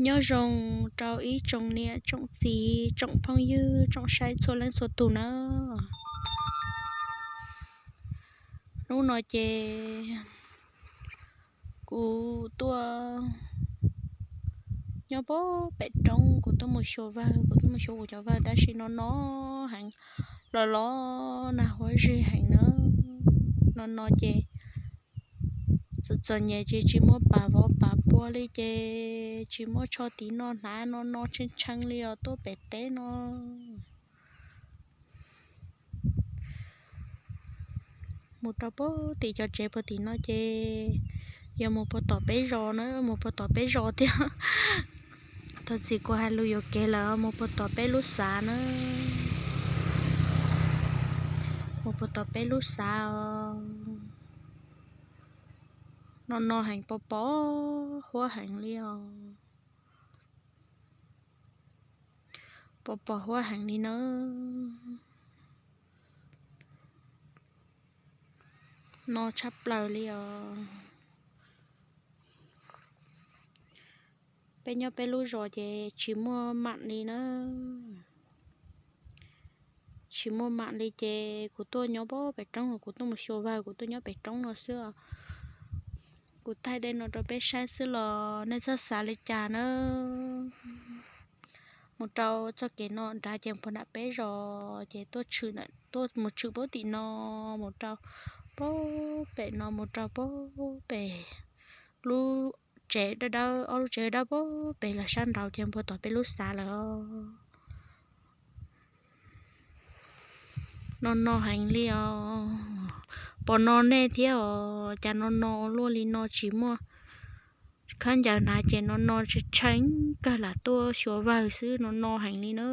Nyob zoo rau ib tsoom niam tsoom txiv tsoom phooj ywg tsoom saib txhua leej txhua tus nawb. Hnub no ces kuv tuaj nyob pem roob, kuv tuaj mus xyuas vawg, kuv tuaj mus xyuas kuv cov vawg tab sis no no heev, los los nag huab zig heev na. No no ces txom txom nyem ces tsis muaj pas vov pas pua li ces tsis muaj tsho tiv no hnav, no no tshee tshee li os tuaj pem teb no. Mus rau puag tim cov tsev puag tim no ces yog mus puag tom peb zos na, mus puag tom peb zos thiab. Thov txim kuv hais lus yuam kev lawm, mus puag tom peb lub xav na. Mus puag tom peb lub xav os. No no heev, pos pos huab heev li os. Pos pos huab heev li na. No tshaj plaws li os. Peb nyob peb lub zos ces tsis muaj mam li na. Tsis muaj mam li ces kuv tuaj nyob pem roob, kuv tuaj mus xyuas vawg, kuv tuaj nyob pem roob no xwb os. Kuv thaij tej no rau peb saib xwb los nej txhob xav li cas na. Mus rau txoj kev no nrad ces puag nram peb zos ces tuaj mus tshwm puag tim no, mus rau puag pem no, mus rau puag pem lub tsev dawb dawb, ob lub tsev dawb puag pem los sab nraud ces puag tom peb lub xav lawm. No no heev li os. Pos no nej thiab os, cas no no luaj li no, tsis muaj khaub ncaws hnav ces no no tshee kawg lam tuaj xyuas vawg xwb, no no heev li na.